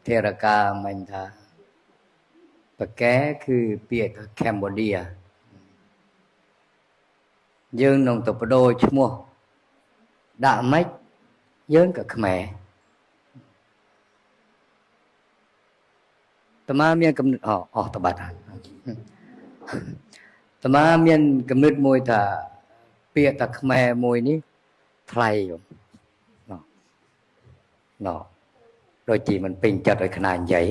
ធេរកាមិញថាបកែគឺពាក្យថាកម្ពុជាយើងនឹងទៅបដូរឈ្មោះដាក់ម៉េចយើងក៏ខ្មែរតមាមានកំណត់អស់តបាត់តមាមានកំណត់មួយថាពាក្យថាខ្មែរមួយនេះថ្លៃណោះណោះដូចជាមិនពេញចិត្តឲ្យខ្នានិយាយ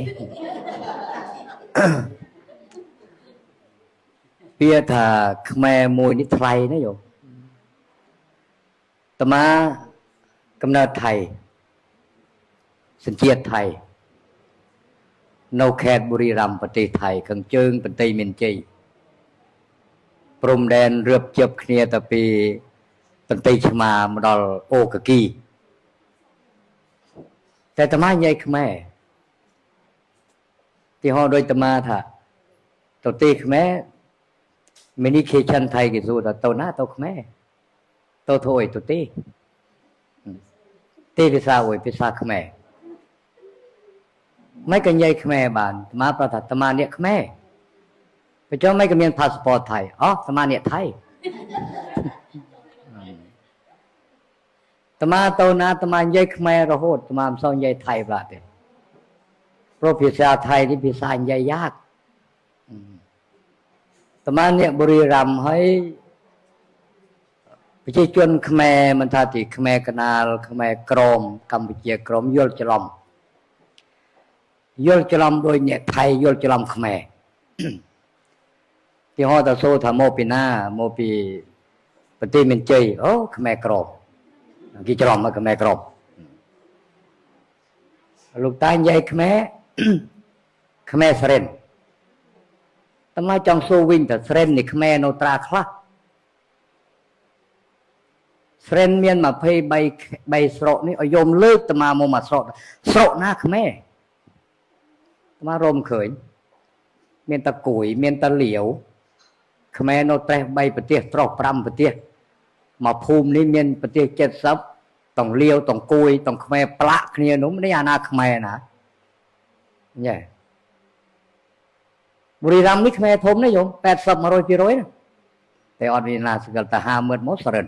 ពាក្យថាខ្មែរមួយនេះថ្លៃណាយោតមាកំណើតថៃសញ្ជាតិថៃនៅខេត្តបុរីរ៉ាំប្រទេសថៃខាងជើងបន្ទាយមានជ័យព្រំដែនរៀបជាប់គ្នាទៅពីបន្ទាយឆ្មាមកដល់អូកាគីតែតមានិយាយខ្មែរទីហោដោយតមាថាទៅទីខ្មែរមីនីខេឆាន់ថៃគេសួរថាទៅណាទៅខ្មែរទៅធ្វើអីទៅទេទេភាសាអុយភាសាខ្មែរមិនក៏និយាយខ្មែរបានអាត្មាប្រាប់ថាអាត្មាអ្នកខ្មែរបញ្ចុះមិនក៏មានផាសពតថៃអូអាត្មាអ្នកថៃអាត្មាទៅណាអាត្មានិយាយខ្មែររហូតអាត្មាមិនសូវនិយាយថៃប្រាទេព្រោះភាសាថៃនេះភាសានិយាយយ៉ាកអាត្មាអ្នកបុរីរ៉ាំហើយប្រជាជនខ្មែរមិនថាទីខ្មែរកណាលខ្មែរក្រមកម្ពុជាក្រមយល់ច្រឡំយល់ច្រឡំដោយអ្នកថៃយល់ច្រឡំខ្មែរទីហោតាសូថាមកពីណាមកពីប្រទេសមានជ័យអូខ្មែរក្រមគេច្រឡំមកខ្មែរក្រមលោកតានិយាយខ្មែរខ្មែរសរិនតម្លៃចង់សួរវិញថាសរិននេះខ្មែរនៅត្រាខ្លះសរិនមាន23ស្រុកនេះឲ្យយមលើកតមាមកមួយស្រុកស្រុកណាខ្មែរមករមឃើញមានតគួយមានតលាវខ្មែរនៅត្រេះ3ប្រទេសត្រោះ5ប្រទេសមកភូមិនេះមានប្រទេស70តងលាវតងគួយតងខ្មែរប្លាក់គ្នានោះនេះអាណាខ្មែរណាញ៉ែបុរីរ៉ាំនេះខ្មែរធំនេះយម80 100 200ណាតែអត់មានណាស្គាល់តែ50,000មកសរិន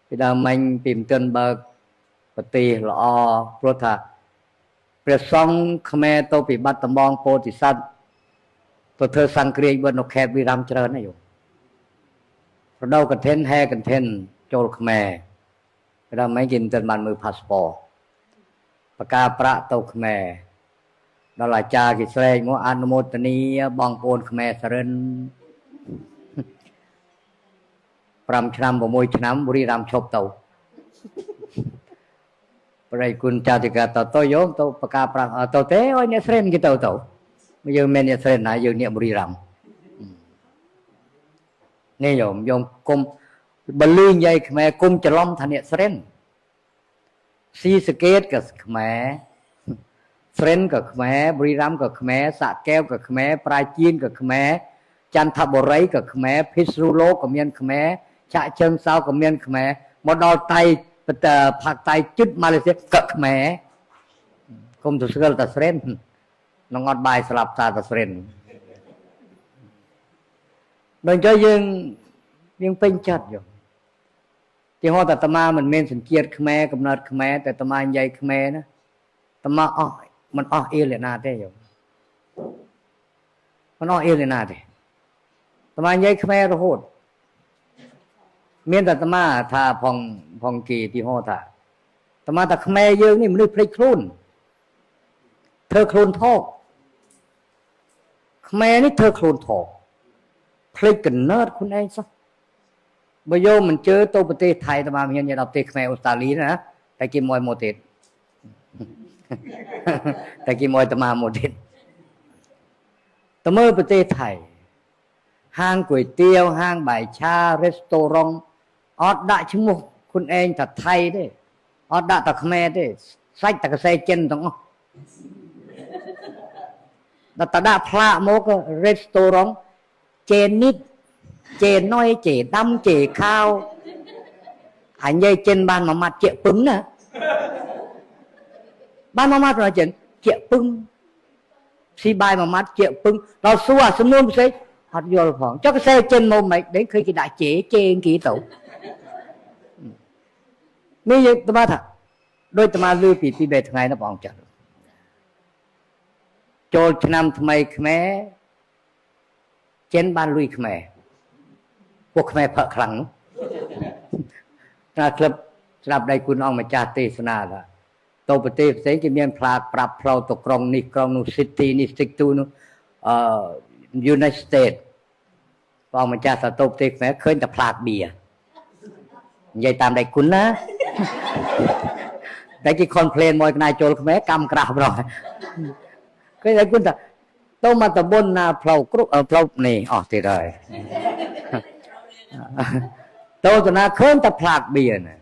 ពីដើមមិញពីមិនទាន់បើកប្រទេសល្អព្រោះថាព្រះសង្ឃខ្មែរទៅពីបាត់ដំបងពោធិសត្វទៅធ្វើសង្គ្រាមបិទនៅខេត្តវីរ៉ាំច្រើនណាស់យោរដូវកឋិនហែកឋិនចូលខ្មែរពីដើមមិញគេមិនទាន់បានមើលផាសពតបកាប្រាក់ទៅខ្មែរដល់អាចារ្យគេស្រែកមកអនុមោទនីបងប្អូនខ្មែរសរិន5ឆ្នាំ6ឆ្នាំបុរីរ៉ាំឈប់ទៅប្រៃគុណចាតិកាតតយោទៅបកាប្រាក់ទៅទេអើយអ្នកស្រែនគេទៅទៅយើងមិនអ្នកស្រែនណាយើងអ្នកបុរីរ៉ាំនេះយោយមគុំបលឺនិយាយខ្មែរគុំច្រឡំថាអ្នកស្រែនស៊ីសកេតក៏ខ្មែរស្រែនក៏ខ្មែរបុរីរ៉ាំក៏ខ្មែរសាកែវក៏ខ្មែរប្រាជីនក៏ខ្មែរចន្ទបុរីក៏ខ្មែរភិស្រុលោកក៏មានខ្មែរឆាក់ជើងសៅក៏មានខ្មែរមកដល់តៃផាកតៃជិតម៉ាឡេស៊ីក៏ខ្មែរគុំទៅស្គាល់តាស្រែននឹងអត់បាយស្លាប់តាតាស្រែនដល់ចុះយើងពេញចិត្តយោទីហោតាអាត្មាមិនមានសញ្ជាតិខ្មែរកំណត់ខ្មែរតែអាត្មានិយាយខ្មែរណាអាត្មាអស់មិនអស់អៀលណាទេយោមិនអស់អៀលណាទេអាត្មានិយាយខ្មែររហូតមានតែអាត្មាថាផងផងគេទីហោថាអាត្មាថាខ្មែរយើងនេះមនុស្សភ្លេចខ្លួនធ្វើខ្លួនថោកខ្មែរនេះធ្វើខ្លួនថោកភ្លេចកំណើតខ្លួនឯងសោះបើយកមិនជឿទៅប្រទេសថៃអាត្មាមានដល់ប្រទេសខ្មែរអូស្ត្រាលីណាតែគេមួយមកទៀតតែគេមួយអាត្មាមកទៀតទៅមើលប្រទេសថៃហាងគុយទាវហាងបាយឆារេស្តូរ៉ង់អត់ដាក់ឈ្មោះខ្លួនឯងថាថៃទេអត់ដាក់តែខ្មែរទេសាច់តែកសែចិនទាំងអស់ដល់តែដាក់ផ្លាកមករេស្តូរ៉ង់ចេនិតចេណុយចេដាំចេខាវអញនិយាយចិនបានមួយម៉ាត់ជាពឹងណា បានមួយម៉ាត់ប្រចិនជាពឹងស៊ីបាយមួយម៉ាត់ជាពឹងដល់សួរអាសំនួនផ្សេងអត់យល់ផងចុះកសេចិនមកមិនដេញឃើញគេដាក់ជេជេគេទៅនេះយើងត្មាថាដោយត្មាលឺពីពី3ថ្ងៃនោះបងចាស់ចូលឆ្នាំថ្មីខ្មែរចិនបានលុយខ្មែរពួកខ្មែរផឹកខ្លាំងនោះណាក្លឹបស្ដាប់ដៃគុណអង្គម្ចាស់ទេសនាថាទៅប្រទេសផ្សេងគេមានផ្លាកប្រាប់ផ្លូវទៅក្រុងនេះក្រុងនោះ city នេះ city នោះអឺ United States បងម្ចាស់ថាទៅប្រទេសខ្មែរឃើញតែផ្លាកបៀនិយាយតាមដៃគុណណាតែគេ complain មកកណាចូលខ្មែរកម្មក្រាស់ប្រហែលឃើញដៃគុណថាទៅមកតំបន់ណាផ្លូវគ្រប់ផ្លូវនេះអស់ទៀតហើយទៅតាណាឃើញតែផ្លាកបៀណា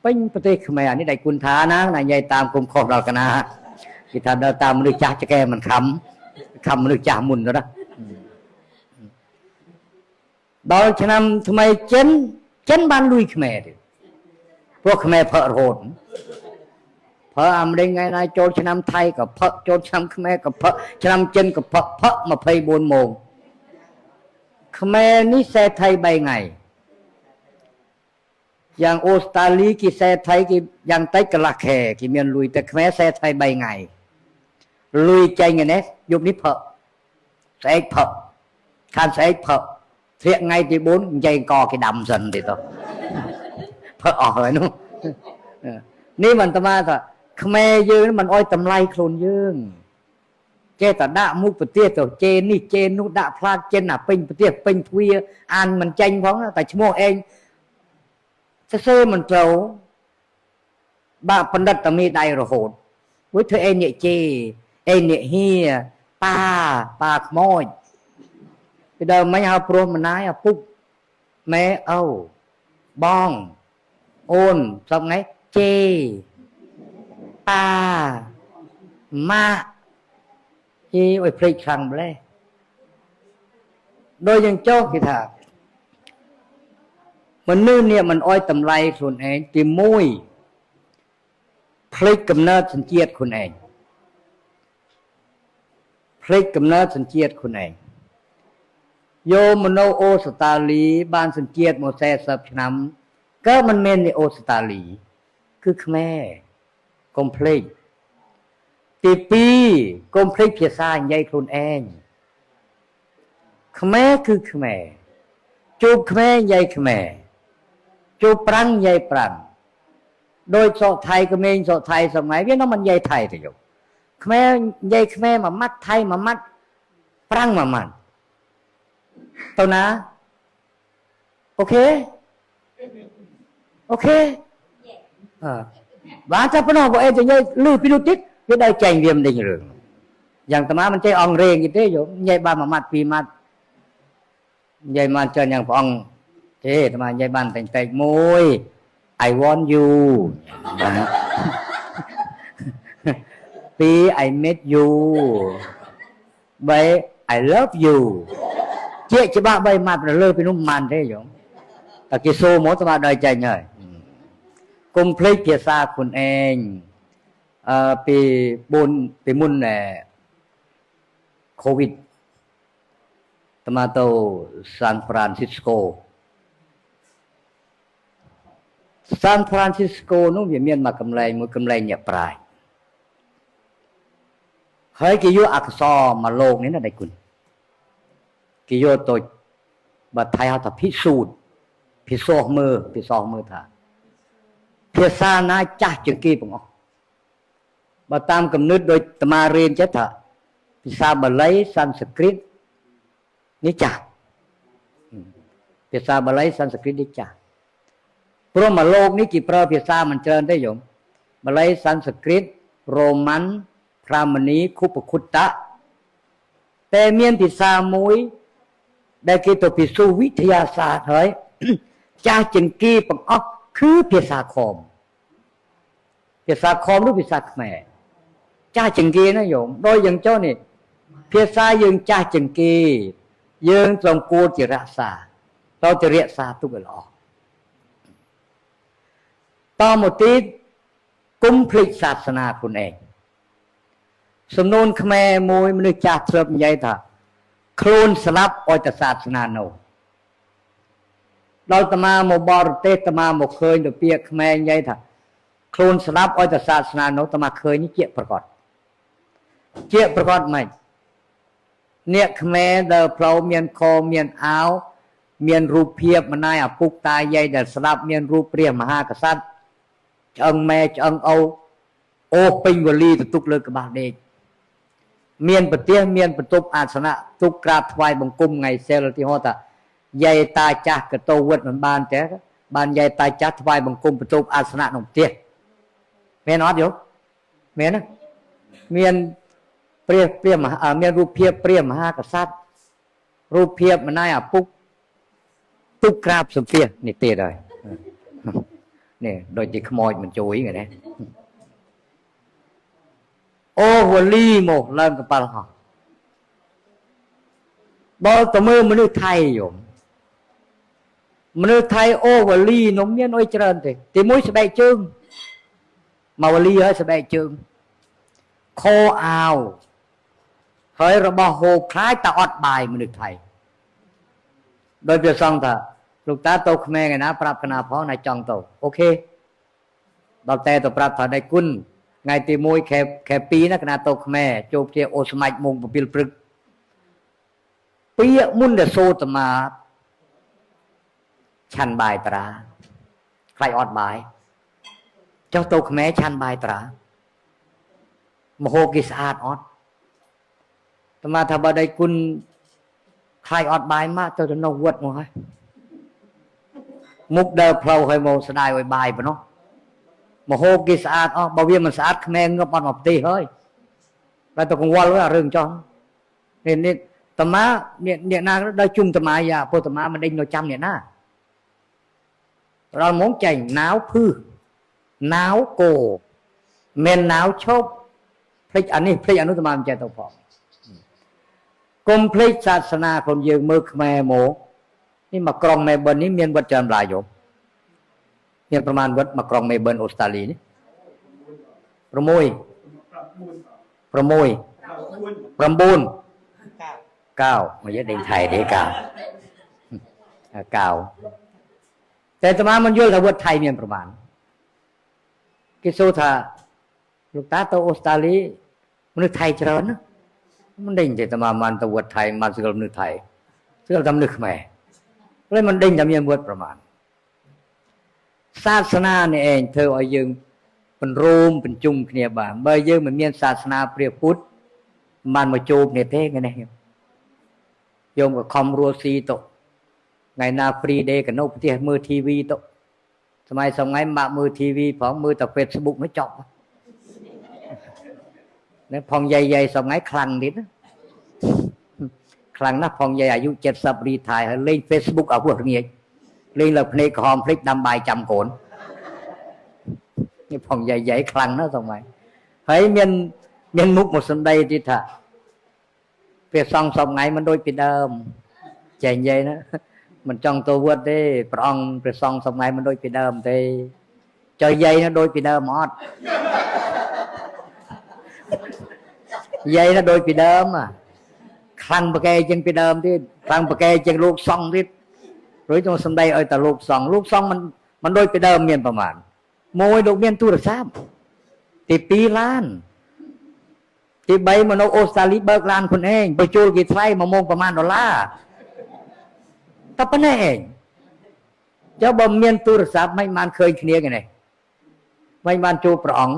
ពេញប្រទេសខ្មែរអានេះដៃគុណថាណាណានិយាយតាមគុំខុសដល់កណាគេថាដល់តាមមនុស្សចាស់ចកែមិនខំខំមនុស្សចាស់មុនទៅណាដល់ឆ្នាំថ្មីចិនចិនបានលុយខ្មែរទៀតពួកខ្មែរផឹករហូតផឹកអាមេរិកថ្ងៃណាចូលឆ្នាំថៃក៏ផឹកចូលឆ្នាំខ្មែរក៏ផឹកឆ្នាំចិនក៏ផឹកផឹក24ម៉ោងខ្មែរនេះសេថៃ3ថ្ងៃយ៉ាងអូស្ត្រាលីគេសេថៃគេយ៉ាងតិចកន្លះខែគេមានលុយតែខ្មែរសេថៃ3ថ្ងៃលុយចេញឯនេះយប់នេះផឹកស្អែកផឹកខានស្អែកផឹកធ្លាក់ថ្ងៃទី4និយាយកគេដាំសិនទៀតទៅផឹកអស់ហើយនោះនេះមិនអាត្មាថាខ្មែរយើងមិនអោយតម្លៃខ្លួនយើងចេះតែដាក់មុខប្រទេសទៅជេនេះជេនោះដាក់ផ្លាកចិនអាពេញប្រទេសពេញទ្វាអានមិនចេញផងតែឈ្មោះឯងសរសេរមិនត្រូវបាក់បណ្ឌិតតែមានដៃរហូតមួយធ្វើឯងអ្នកជេឯងអ្នកហៀប៉ាប៉ាខ្មោចពីដើមមិញហៅព្រោះម្នាយឪពុកម៉ែឪបងអូនសប្ងៃជេប៉ាម៉ាក់ជេអុយភ្លេចខ្លាំងម្ល៉េះដោយយ៉ាងចុះគេថាមនុស្សនេះមិនអោយតម្លៃខ្លួនឯងទី1ភ្លេចកំណើតសញ្ជាតិខ្លួនឯងភ្លេចកំណើតសញ្ជាតិខ្លួនឯងយោមនោអូស្ត្រាលីបានសញ្ជាតិមក40ឆ្នាំក៏មិនមែននៃអូស្ត្រាលីគឺខ្មែរកុំភ្លេចទី2កុំភ្លេចភាសានិយាយខ្លួនឯងខ្មែរគឺខ្មែរជួបខ្មែរនិយាយខ្មែរជួបប្រាំងនិយាយប្រាំងដោយសក់ថៃក្មេងសក់ថៃសម័យវានោះមិននិយាយថៃទេយោខ្មែរនិយាយខ្មែរមួយម៉ាត់ថៃមួយម៉ាត់ប្រាំងមួយម៉ាត់ទៅណាអូខេអូខេអើបានតែប៉ុណ្ណោះបើអីទៅនិយាយលឺពីនោះទៀតវាដល់ចេញវាមិនដេញរឿងយ៉ាងអាត្មាមិនចេះអង់គ្លេសគេទេយោនិយាយបានមួយម៉ាត់ពីរម៉ាត់និយាយបានច្រើនយ៉ាងព្រះអង្គទេអាត្មានិយាយបានតែតិចមួយ I want you ពីរ I met you បី I love you ជាច្បាស់បីម៉ាត់លើពីនោះមិនបានទេយោតែគេសូមកអាត្មាដល់ចេញហើយកុំភ្លេចភាសាខ្លួនឯងអឺពី4ពីមុន COVID អាត្មាទៅសានហ្វ្រាន់ស៊ីស្កូសានហ្វ្រាន់ស៊ីស្កូនោះវាមានមកកំលែងមួយកំលែងអ្នកប្រាជ្ញហើយគេយកអក្សរមកលោកនេះណាដៃគុណគេយកទៅបើថៃហៅថាពិសូត្រពិសោះមើលពិសោះមើលថាភាសាណាចាស់ជាងគេទាំងអស់បើតាមគំនិតដោយអាត្មារៀនចិត្តថាភាសាបាលីសំស្ក្រឹតនេះចាស់ភាសាបាលីសំស្ក្រឹតនេះចាស់ព្រោះមកលោកនេះគេប្រើភាសាមិនច្រើនទេយោបាលីសំស្ក្រឹតរ៉ូម៉ាន់ប្រាមនីខុបខុតៈតែមានភាសាមួយដែលគេទៅពិសូចន៍វិទ្យាសាស្ត្រហើយចាស់ជាងគេទាំងអស់គឺភាសាខមភាសាខមឬភាសាខ្មែរចាស់ជាងគេណាយោដោយយ៉ាងចុះនេះភាសាយើងចាស់ជាងគេយើងត្រូវគួរជារក្សាត្រូវជារក្សាទុកឲ្យល្អតមកទៀតគុំភ្លេចសាសនាខ្លួនឯង សំនួនខ្មែរមួយមនុស្សចាស់ធ្លាប់និយាយថាខ្លួនស្លាប់ឲ្យតែសាសនានោះដល់តាមាមកបរទេសតាមាមកឃើញទៅពាក្យខ្មែរនិយាយថាខ្លួនស្លាប់ឲ្យតែសាសនានោះតាមាឃើញជាប្រកបជាប្រកបមិនអ្នកខ្មែរដែលផ្លូវមានខមានអាវមានរូបភាពម្ដាយឪពុកតាយាយដែលស្លាប់មានរូបព្រះមហាក្សត្រឆ្អឹងម៉ែឆ្អឹងឪអូសពេញវលីទៅទុកលើក្បាលដេកមានប្រទេសមានបន្ទប់អាសនៈទុកក្រាបថ្វាយបង្គំថ្ងៃសិលទីហោថាយាយតាចាស់កតោវត្តមិនបានទេបានយាយតាចាស់ថ្វាយបង្គំបន្ទប់អាសនៈក្នុងផ្ទះមែនអត់យោមែនណាមានព្រះមហាមានរូបភាពព្រះមហាក្សត្ររូបភាពម្ដាយឪពុកទុកក្រាបសំភារនេះទៀតហើយនេះដូចជាខ្មោចមិនជួយហ្នឹងណាអូវលីមកឡើងកប៉ាល់ហោះដល់ទៅមើលមនុស្សថៃយំមនុស្សថៃអូវលីនោះមានអុយច្រើនទេទីមួយស្បែកជើងមកវលីហើយស្បែកជើងខោអាវហើយរបស់ហូបខ្លាចតែអត់បាយមនុស្សថៃដោយព្រះសង្ឃថាលោកតាទៅខ្មែរថ្ងៃណាប្រាប់កណាផងណាចង់ទៅអូខេដល់តែទៅប្រាប់ថាដៃគុណថ្ងៃទី1ខែ2ណាកណាទៅខ្មែរចូលជាអូស្មាច់ម៉ោង7ព្រឹកពាក្យមុនដែលសូតមាឆាន់បាយត្រាខ្លាចអត់បាយចុះទៅខ្មែរឆាន់បាយត្រាមហូបគេស្អាតអត់តមាថាបើដៃគុណខ្លាចអត់បាយមកទៅនៅវត្តមកហើយមុខដើរផ្លូវឲ្យមកស្ដាយឲ្យបាយប៉ុណ្ណោះមហូបគេស្អាតអស់បើវាមិនស្អាតខ្មែរងឹបអត់មកផ្ទះហើយតែទៅកង្វល់អារឿងចោះនេះតមាអ្នកណាដល់ជុំតមាយ៉ាពុតមាមិនដេញនៅចាំអ្នកណាដល់មកចេញណាវភឺណាវគោមានណាវឈប់ភ្លេចអានេះភ្លេចអានោះតមាមិនចេះទៅផងកុំភ្លេចសាសនាខ្លួនយើងមើលខ្មែរមកនេះមកក្រុងមែលប៊ននេះមានវត្តច្រើនម្លាយយោមានប្រមាណវត្តមកក្រុងមែលប៊នអូស្ត្រាលីនេះ6 6 9 9មកយេដេញថៃទេ9 9តែអាត្មាមិនយល់ថាវត្តថៃមានប្រមាណគេសួរថាលោកតាទៅអូស្ត្រាលីមនុស្សថៃច្រើនណាមិនដេញទេអាត្មាមិនទៅវត្តថៃមិនស្គាល់មនុស្សថៃស្គាល់តែមនុស្សខ្មែរហើយមិនដេញតែមានវត្តប្រមាណសាសនានេះឯងធ្វើឲ្យយើងបញ្រួមបញ្ជុំគ្នាបានបើយើងមិនមានសាសនាព្រះពុទ្ធមិនមកជួបគ្នាទេថ្ងៃនេះយើងក៏ខំរស់ស៊ីទៅថ្ងៃណា free day ក៏នៅផ្ទះមើល TV ទៅសម័យថ្ងៃម៉ាក់មើល TV ផងមើលតែ Facebook នោះចប់នេះផងយាយសម័យខ្លាំងទៀតណាខ្លាំងណាស់ផងយាយអាយុ70រីថៃហើយលេង Facebook ឲ្យពោះរងាចលេងលើភ្នែកក្រហមភ្លេចដាំបាយចាំកូននេះផងយាយខ្លាំងណាស់សម័យហើយមានមុខមកសំដីទៀតថាព្រះសង្ឃសមថ្ងៃមិនដូចពីដើមចេះនិយាយណាមិនចង់ទៅវត្តទេព្រះអង្គព្រះសង្ឃសម័យមិនដូចពីដើមទេចុះយាយនោះដូចពីដើមអត់យាយនោះដូចពីដើមខ្លាំងប្រកែជាងពីដើមទៀតខ្លាំងប្រកែជាងលោកសង្ឃទៀតរួចទៅសំដីឲ្យតែលោកសង្ឃលោកសង្ឃមិនដូចពីដើមមានប្រមាណមួយលោកមានទូរស័ព្ទទី2ឡានទី3មកនៅអូស្ត្រាលីបើកឡានខ្លួនឯងបើជួលគេថ្លៃមួយម៉ោងប្រមាណដុល្លារតែប៉ុណ្ណេះឯងចុះបើមានទូរស័ព្ទមិនបានឃើញគ្នាគេនេះមិនបានជួបព្រះអង្គ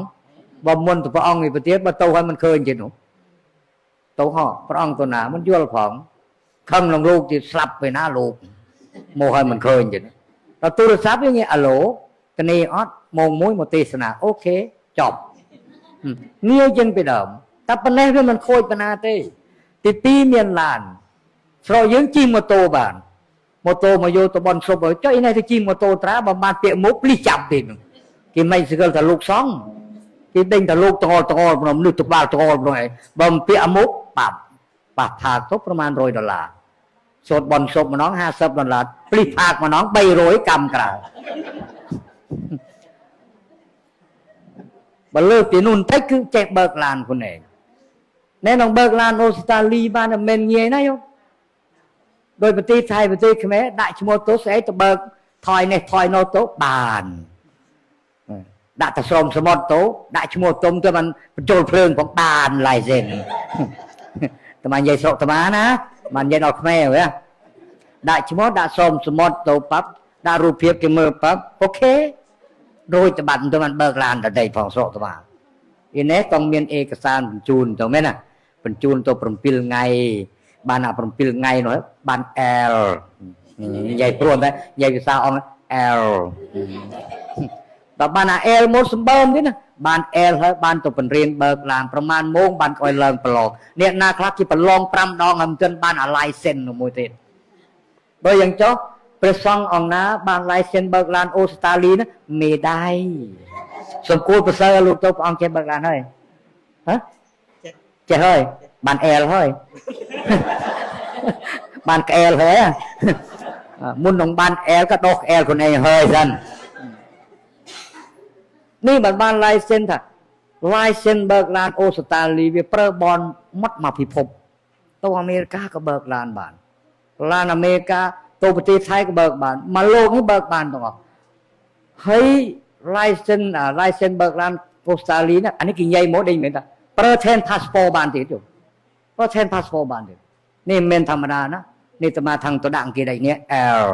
បើមុនទៅព្រះអង្គនេះទៅទៀតបើទៅឲ្យមិនឃើញទៀតនោះទៅហោព្រះអង្គទៅណាមិនយល់ផងខឹងនឹងលោកទៀតស្លាប់ទៅណាលោកមកឲ្យមិនឃើញទៀតដល់ទូរស័ព្ទវាងាយអាឡូតនីអត់ម៉ោង1មកទេសនាអូខេចប់ងាយជាងពីដើមតែប៉ុណ្ណេះវាមិនខូចប៉ុណ្ណាទេទី2មានឡានស្រុកយើងជិះម៉ូតូបានម៉ូតូមកយកទៅបនសុបចុះឯនេះទៅជិះម៉ូតូត្រាបើបានពាក្យមុខភ្លីចាប់ទៀតគេមិនស្គាល់ថាលោកសង្ឃគេដេញថាលោកតងតងមនុស្សទៅបាល់តងនោះឯងបើពាក្យមុខបាប់ប៉ះផាកទៅប្រមាណ100ដុល្លារសូត្របនសុបម្ដង50ដុល្លារភ្លីផាកម្ដង300កម្មក្រៅបើលើពីនោះបន្តិចគឺចេះបើកឡានខ្លួនឯង ណែនងបើកឡានអូស្ត្រាលីបានមិនមែនងាយណាយោដោយប្រទេសថៃប្រទេសខ្មែរដាក់ឈ្មោះទៅស្អីទៅបើកថយនេះថយនោះទៅបានដាក់តែស្រោមសមុទ្រទៅដាក់ឈ្មោះទុំទៅបានបញ្ចូលភ្លើងផងបាន license តែមកនិយាយស្រុកតាណាបាននិយាយដល់ខ្មែរហ៎ដាក់ឈ្មោះដាក់ស្រោមសមុទ្រទៅប៉ាប់ដាក់រូបភាពគេមើលប៉ាប់អូខេរួចទៅបាត់ទៅបានបើកឡានដតីផងស្រុកតាអ៊ីនេះต้องមានឯកសារបញ្ជូនទៅមែនណាបញ្ជូនទៅ7ថ្ងៃបានអា7ថ្ងៃនោះបាន L និយាយព្រោះតែនិយាយភាសាអង់ L ដល់បានអា L មកសម្បើមទៀតណាបាន L ហើយបានទៅបង្រៀនបើកឡានប្រមាណម៉ោងបានឲ្យឡើងប្រឡងអ្នកណាខ្លះគេប្រឡង5ដងហើយមិនទាន់បានអា license មួយទៀតបើយ៉ាងចុះព្រះសង្ឃអង្គណាបាន license បើកឡានអូស្ត្រាលីណាមេដៃសង្គួរប្រសើរលោកទៅព្រះអង្គចេះបើកឡានហើយហ៎ចេះហើយបាន L ហើយបានក្អែលហើយមុននឹងបាន L ក៏ដោះ L ខ្លួនឯងហើយសិននេះបានបាន license ថា license បើកឡានអូស្ត្រាលីវាប្រើបនមកមកពិភពទៅអាមេរិកាក៏បើកឡានបានឡានអាមេរិកាទៅប្រទេសថៃក៏បើកបានមកលោកនេះបើកបានទាំងអស់ហើយ license បើកឡានអូស្ត្រាលីណាអានេះគេនិយាយមកដេញមែនតាប្រើថែន passport បានទៀតយោប្រើថែន passport បានទៀតនេះមិនមែនធម្មតាណានេះអាត្មាថងទៅដាក់គេដៃនេះ L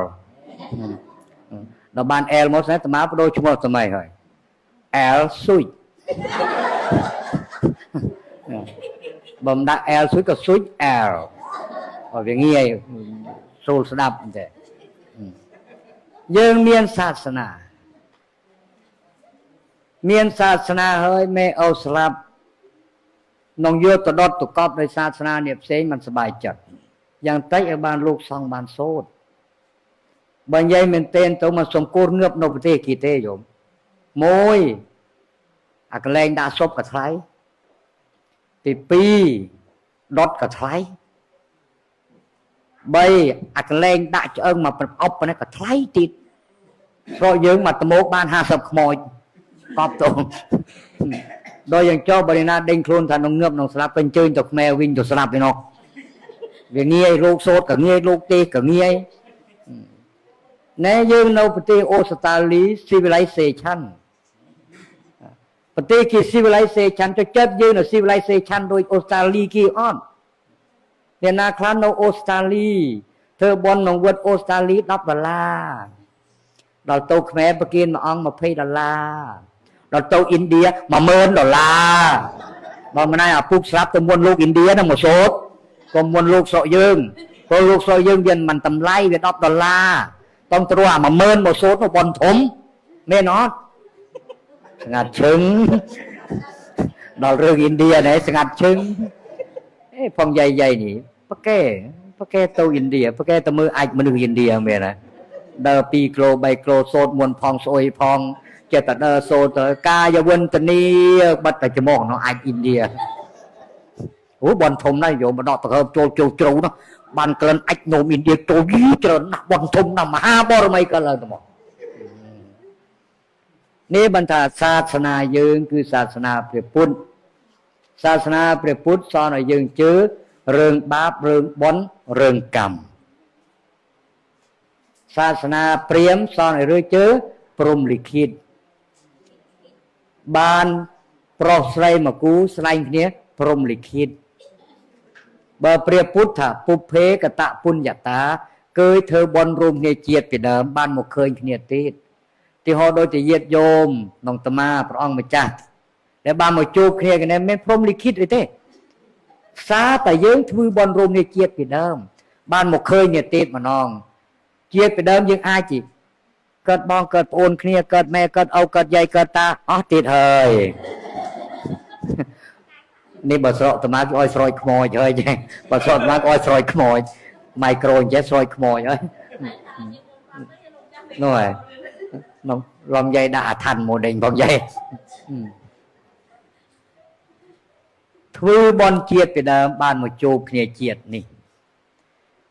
ដល់បាន L មកស្នេះអាត្មាបដូរឈ្មោះថ្មីហើយ L ស៊ុយបើមិនដាក់ L ស៊ុយក៏ស៊ុយ L បើវាងាយស្រួលស្ដាប់ទេយើងមានសាសនាមានសាសនាហើយមេអូស្លាប់នងយកទៅដុតទៅកប់ដោយសាសនានេះផ្សេងមិនសบายចិត្តយ៉ាងតិចឲ្យបានលោកសង្ឃបានសូត្របើនិយាយមែនទែនទៅមកសង្គមងើបនៅប្រទេសគេទេយោមួយអាកលែងដាក់សុបក៏ថ្លៃទី2ដុតក៏ថ្លៃ3អាកលែងដាក់ឆ្អឹងមកប្រអប់ប៉ុណ្ណេះក៏ថ្លៃទៀតព្រោះយើងមកត្មោកបាន50ខ្មោចកប់ទៅដល់យ៉ាងចោបរិណាដេញខ្លួនថានឹងងើបនឹងស្លាប់ពេញជើញទៅខ្មែរវិញទៅស្លាប់ឯនោះវាងាយលោកសូត្រក៏ងាយលោកទេសក៏ងាយណែយើងនៅប្រទេសអូស្ត្រាលី civilization ប្រទេសគេ civilization ទៅចិត្តយើងនៅ civilization ដូចអូស្ត្រាលីគេអត់អ្នកណាខ្លះនៅអូស្ត្រាលីធ្វើបន់ក្នុងវត្តអូស្ត្រាលី10ដុល្លារដល់ទៅខ្មែរប្រគិនមួយអង្គ20ដុល្លារដល់ទៅឥណ្ឌា10000ដុល្លារបើមិនណាអាពុកស្រាប់ទៅមុនលោកឥណ្ឌាហ្នឹងមកសូត្រកុំមុនលោកស្រុកយើងព្រោះលោកស្រុកយើងវាមិនតម្លៃវា10ដុល្លារຕ້ອງត្រួសអា10000មកសូត្រនោះបនធំមែនអត់ស្ងាត់ឈឹងដល់រឿងឥណ្ឌានេះស្ងាត់ឈឹងអេផងយាយយាយនេះប៉កែប៉កែទៅឥណ្ឌាប៉កែទៅមើលអាចមនុស្សឥណ្ឌាមែនណាដើរ2គីឡូ3គីឡូសូត្រមុនផងស្អុយផងចិត្តតែដើរសូត្រទៅកាយវិន្ទនីបិទតែច្មោះនោះអាចឥណ្ឌាអូបនធំណាស់យកមកដកតកើចូលចូលជ្រៅនោះបានក្លិនអាចនោមឥណ្ឌាចូលយីច្រើនណាស់បនធំណាស់មហាបរមីក៏ឡើងទៅមកនេះបានថាសាសនាយើងគឺសាសនាព្រះពុទ្ធសាសនាព្រះពុទ្ធសនឲ្យយើងជឿរឿងបាបរឿងបុណ្យរឿងកម្មសាសនាព្រាហ្មណ៍សនឲ្យរឿងជឿព្រហ្មលិខិតបានប្រុសស្រីមកគូស្លែងគ្នាព្រហ្មលិខិតបើព្រះពុទ្ធថាពុភេកតពុញ្ញតាគឺធ្វើបុណ្យរួមគ្នាជាតិពីដើមបានមកឃើញគ្នាទៀតទីហោដូចជាញាតិញោមក្នុងអាត្មាព្រះអង្គម្ចាស់ដែលបានមកជួបគ្នាគ្នាមិនព្រហ្មលិខិតអីទេសារតែយើងធ្វើបុណ្យរួមគ្នាជាតិពីដើមបានមកឃើញគ្នាទៀតម្ដងជាតិពីដើមយើងអាចជីកើតបងកើតប្អូនគ្នាកើតម៉ែកើតឪកើតយាយកើតតាអស់ទៀតហើយនេះបើស្រកអាត្មាគេឲ្យស្រោចខ្មោចហើយចេះបើស្រកអាត្មាគេឲ្យស្រោចខ្មោចម៉ៃក្រូអញ្ចេះស្រោចខ្មោចហើយនោះហើយនោះលំយាយដាក់អាឋានមកដេញផងយាយធ្វើបន់ជាតិពីដើមបានមកជួបគ្នាជាតិនេះ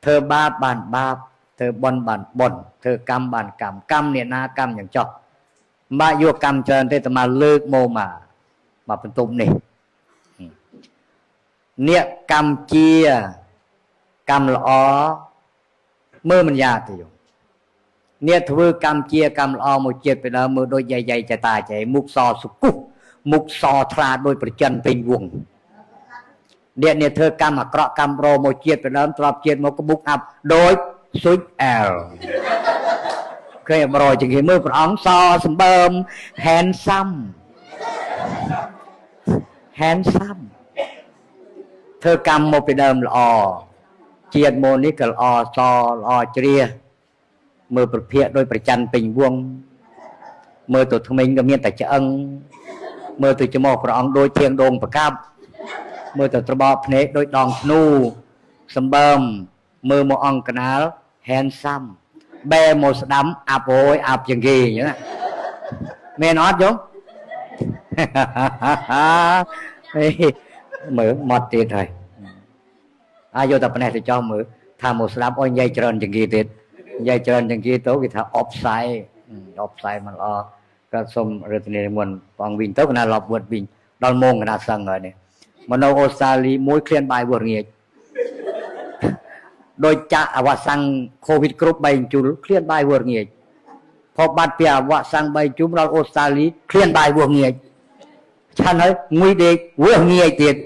ធ្វើបាបបានបាបធ្វើបន់បានបន់ធ្វើកម្មបានកម្មកម្មអ្នកណាកម្មយ៉ាងចោះមិនបាក់យកកម្មច្រើនទេតែមកលើកមកមកបន្ទប់នេះ អ្នកកម្មជាកម្មល្អមើលមិនយ៉ាទេយោអ្នកធ្វើកម្មជាកម្មល្អមួយជាតិទៅដល់មើលដូចយាយយាយចតាចៃមុខសសុគុះមុខសថ្លាដោយប្រចិនពេញវងអ្នកធ្វើកម្មអាក្រក់កម្មរមួយជាតិទៅដើមទ្របជាតិមកមុខអាប់ដោយសុចអែលគេអមរជាងគេមើលព្រះអង្គសសម្បើម handsome handsome ធ្វើកម្មមកពីដើមល្អជាតិមកនេះក៏ល្អសល្អជ្រះមើលប្រភពដោយប្រច័នពេញវងមើលទៅថ្មិញក៏មានតែឆ្អឹងមើលទៅច្មោះព្រះអង្គដូចធៀងដងប្រកាប់មើលទៅត្របកភ្នែកដូចដងធ្នូសម្បើមមើលមកអង្គកណាល handsome បែមកស្ដាំអាប់អូយអាប់ជាងគេអញ្ចឹងមែនអត់យំមើលមកទៀតហើយអាយកតែប៉ុណ្ណេះទៅចោះមើលថាមកស្ដាប់អុយនិយាយច្រើនជាងគេទៀតនិយាយច្រើនជាងគេទៅគេថាអបផ្សាយអបផ្សាយមិនល្អក៏សូមរដ្ឋនានិមន្តព្រះអង្គវិញទៅកណាលប់វត្តវិញដល់ម៉ោងកណាសឹងហើយនេះមកនៅអូស្ត្រាលីមួយឃ្លានបាយវត្តងាកដោយចាក់អវសាំងកូវីដគ្រប់3ជុលឃ្លានបាយវត្តងាកផបាត់ពីអវសាំង3ជុំដល់អូស្ត្រាលីឃ្លានបាយវត្តងាកឆាន់ហើយងុយដេកវត្តងាកទៀត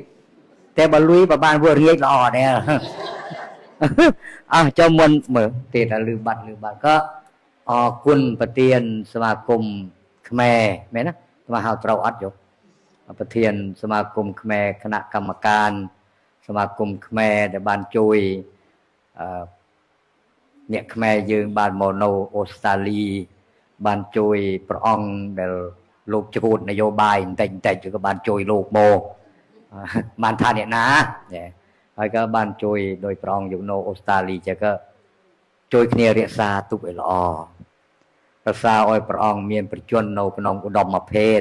តែបើលុយបើបានវត្តងាកល្អដែរអស់ចូលមុនមើលទៀតតែលឺបាត់លឺបាត់ក៏អរគុណប្រធានសមាគមខ្មែរមែនណាស្មាហៅត្រូវអត់យោប្រធានសមាគមខ្មែរគណៈកម្មការសមាគមខ្មែរដែលបានជួយអ្នកខ្មែរយើងបានមកនៅអូស្ត្រាលីបានជួយព្រះអង្គដែលលោកជ្រួតនយោបាយបន្តិចបន្តិចក៏បានជួយលោកមកបានថាអ្នកណាហើយក៏បានជួយដោយព្រះអង្គយកនៅអូស្ត្រាលីចឹងក៏ជួយគ្នារក្សាទុកឲ្យល្អរក្សាឲ្យព្រះអង្គមានប្រជញ្ញនៅក្នុងឧត្តមភេទ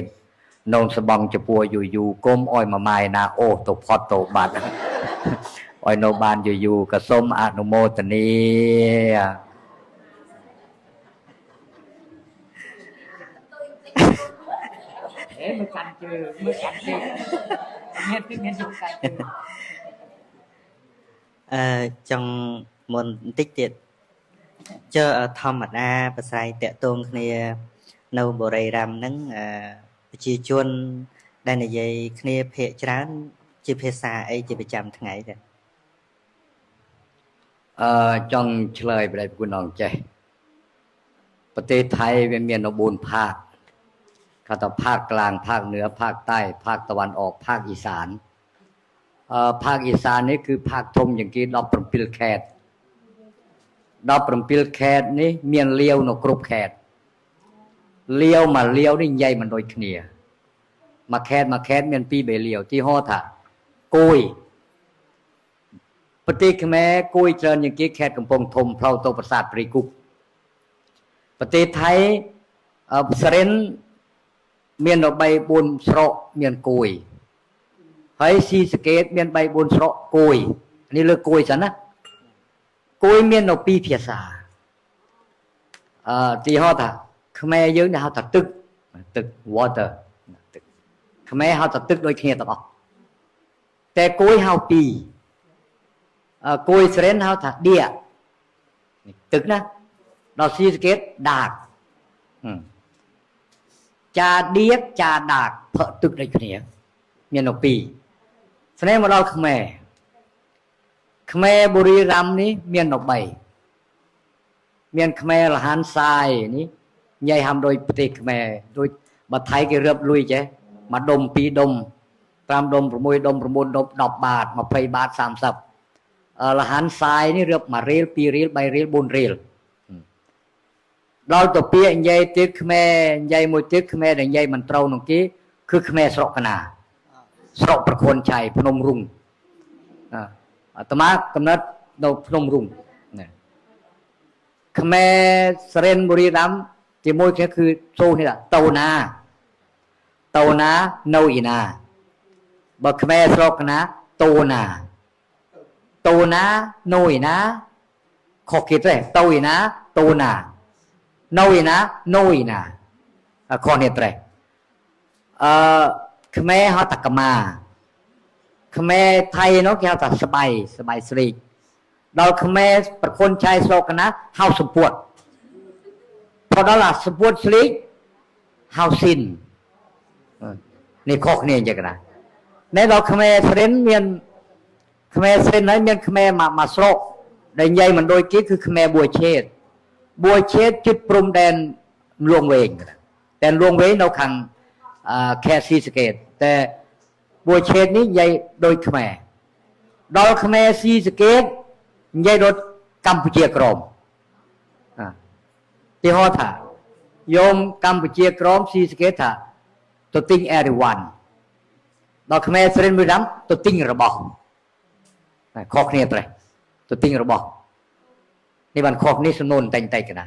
នងសបងចពួរយូរយូរគុំឲ្យមួយម៉ាយណាអូទៅផុតទៅបាត់ឲ្យនៅបានយូរយូរក៏សូមអនុមោទនាមើលកាន់ជើងមើលកាន់ជើងមានជើងកាន់ជើងចង់មុនបន្តិចទៀតចើធម្មតាប្រស្រ័យតាក់ទងគ្នានៅបុរីរ៉ាំហ្នឹងប្រជាជនដែលនិយាយគ្នាភាគច្រើនជាភាសាអីជាប្រចាំថ្ងៃដែរចង់ឆ្លើយប្រគុណអង្គចេះប្រទេសថៃវាមាននៅ4ภาคគេថាภาคกลางภาคเหนือภาคใต้ภาคตะวันออกภาคอีสานภาคอีสานนี่คือภาคធំជាងគេ17ខេត្ត17ខេត្តនេះមានលាវនៅគ្រប់ខេត្តលាវមកលាវនេះនិយាយមិនដូចគ្នាមួយខេត្តមួយខេត្តមាន2 3លាវទីហោថាគួយប្រទេសខ្មែរគួយច្រើនជាងគេខេត្តកំពង់ធំផ្លូវទៅប្រាសាទព្រៃគុកប្រទេសថៃសរិនមាននៅ3 4ស្រុកមានគួយហើយស៊ីសកេតមាន3 4ស្រុកគួយនេះលើគួយសិនណាគួយមាននៅ2ភាសាទីហោថាខ្មែរយើងគេហៅថាទឹកទឹក water ទឹកខ្មែរហៅថាទឹកដូចគ្នាទាំងអស់តែគួយហៅពីរគួយស្រេនហៅថាដៀទឹកណាដល់ស៊ីសកេតដាកចាដៀកចាដាកផឹកទឹកដូចគ្នាមាននៅពីរស្នេហ៍មកដល់ខ្មែរខ្មែរបុរីរ៉ាំនេះមាននៅ3មានខ្មែរលហានសាយនេះនិយាយហាំដោយប្រទេសខ្មែរដូចបើថៃគេរៀបលុយចេះមួយដុំពីរដុំ5ដុំ6ដុំ9ដុំ10បាត20បាត30លហានសាយនេះរៀប1រៀល2រៀល3រៀល4រៀលដល់ទៅពាក្យនិយាយទៀតខ្មែរនិយាយមួយទៀតខ្មែរដែលនិយាយមិនត្រូវនឹងគេគឺខ្មែរស្រុកកណាស្រុកប្រខុនឆៃភ្នំរុងអាត្មាកំណត់នៅភ្នំរុងខ្មែរសរិនបុរីរ៉ាំជាមួយគ្នាគឺចូលនេះតូណាតូណានៅអ៊ីណាបើខ្មែរស្រុកណាតូណាតូណានៅអ៊ីណាខុសគេទេតូអ៊ីណាតូណានៅអ៊ីណានៅអ៊ីណាខុសនេះត្រេះខ្មែរហៅតកមា ខ្មែរថៃនោះគេហៅថាស្បៃស្បៃស្រីកដល់ខ្មែរប្រគុណឆៃស្លោកណាហៅសម្ពួតព្រោះដល់អាសម្ពួតស្លៀកហៅស៊ីននេះខុសគ្នាអញ្ចឹងណាណែដល់ខ្មែរស្រិនមានខ្មែរស្រិនហើយមានខ្មែរមកស្រុកដែលនិយាយមិនដូចគេគឺខ្មែរបួឆេតបួឆេតជិតព្រំដែនលួងវែងតែលួងវែងនៅខាងខេត្តស៊ីសកេតតែបួឆេតនេះនិយាយដូចខ្មែរដល់ខ្មែរស៊ីសកេតនិយាយដូចកម្ពុជាក្រមទីហោថាយោមកម្ពុជាក្រមស៊ីសកេតថាទៅទិញអេរីវ៉ាន់ដល់ខ្មែរស្រិនមួយដាំទៅទិញរបស់ខុសគ្នាត្រេះទៅទិញរបស់នេះបានខុសនេះសំណួរតែងតែកណា